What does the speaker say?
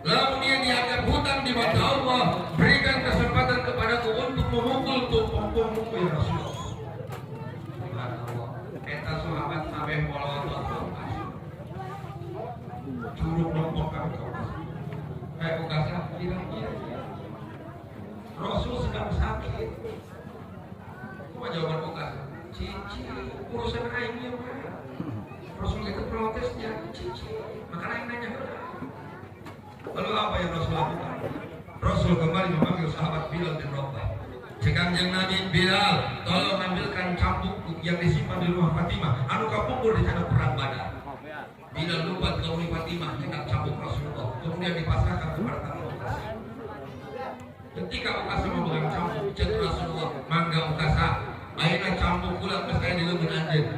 Lalu dia dianggap hutang di mata Allah, berikan kesempatan kepadaku untuk memukul tumpeng punggungku, ya Rasulullah. Subhanallah. Eta sahabat kabeh molotot. Curug nongkrong kami. Kayak Ukasah bilang iya. Rasul sedang sakit. Apa jawaban Ukasah? Cici, urusan aing ya mah. Rasul itu protesnya, cici. Maka aing nanya heula. Lalu apa yang Rasul lakukan? Rasul kembali memanggil sahabat Bilal bin Rabah. Cek Kanjeng Nabi, "Bilal, tolong ambilkan cambuk yang disimpan di rumah Fatimah, anu kapungkur di sana perang Badar." Bilal lupa ke rumah Fatimah dengan cambuk Rasulullah, kemudian dipasrahkan kepada tangan Ukasah. Ketika Ukasah memegang cambuk, cek Rasulullah, "Mangga Ukasah, ayeuna cambuk kula geus aya di leungeun anjeun."